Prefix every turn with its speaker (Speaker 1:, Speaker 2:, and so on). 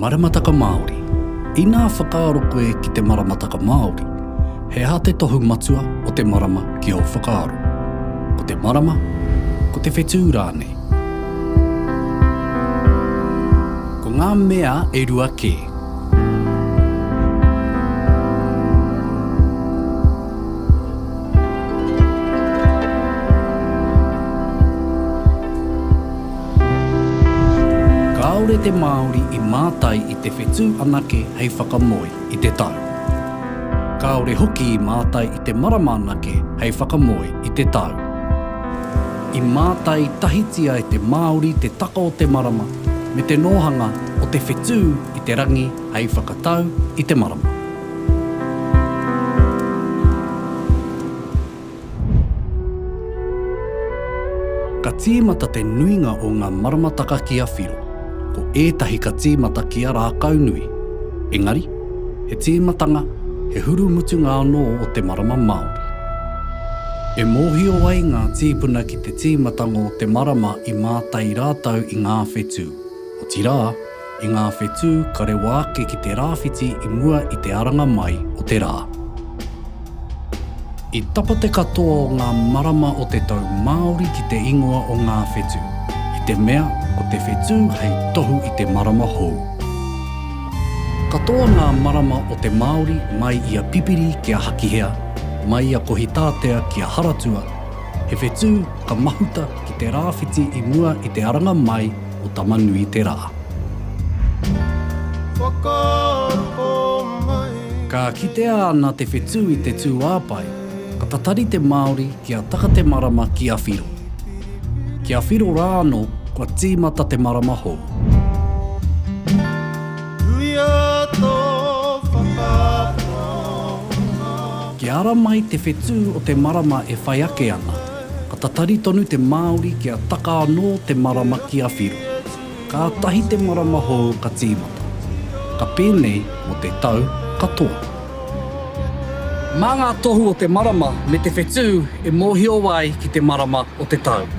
Speaker 1: Maramataka Māori. Inā whakaaro koe ki te maramataka Māori, he aha te tohu matua o te marama ki ō whakaaro? Ko te marama, ko te whetū rānei? Ko ngā mea e rua kē. Kāore te Māori i mātai i te whetū anake hei whakamoe i te tau. Kāore hoki i mātai i te marama anake hei whakamoe i te tau. I mātai tahitia e te Māori te taka o te marama me te nōhanga o te whetū i te rangi hei whakatau i te marama. Ka tīmata te nuinga o ngā maramataka ki a Whiro, ko ētahi ka tīmata ki a Rākaunui. Engari, he tīmatanga, he hurumutunga anō o te marama Māori. E mōhio ai ngā tīpuna ki te tīmatanga o te marama i mātai rātou i ngā whetū, otirā, i ngā whetū ka rewa ake ki te rāwhiti i mua i te aranga mai o te rā. I tapa te katoa o ngā marama o te tau Māori ki te ingoa o ngā whetū, i te mea ko te whetū hei tohu i te marama hou. Katoa ngā marama o te Māori mai i a Pipiri ki a Hakihea, mai i a Kohitātea ki a Haratua, he whetū ka mahuta ki te rāwhiti i mua i te aranga mai o Tama-nui-te-rā. Ka kitea ana te whetū i te tūāpae, ka tatari te Māori kia taka te marama ki a Whiro. Ki a Whiro rā anō, kua tīmata te marama hou. Kia ara mai te whetū o te marama e whai ake ana, ka tatari tonu te Māori kia taka anō te marama ki a Whiro. Kātahi te marama hou ka tīmata. Ka pēnei mō te tau katoa. Mā ngā tohu o te marama me te whetū e mōhio ai ki te marama o te tau.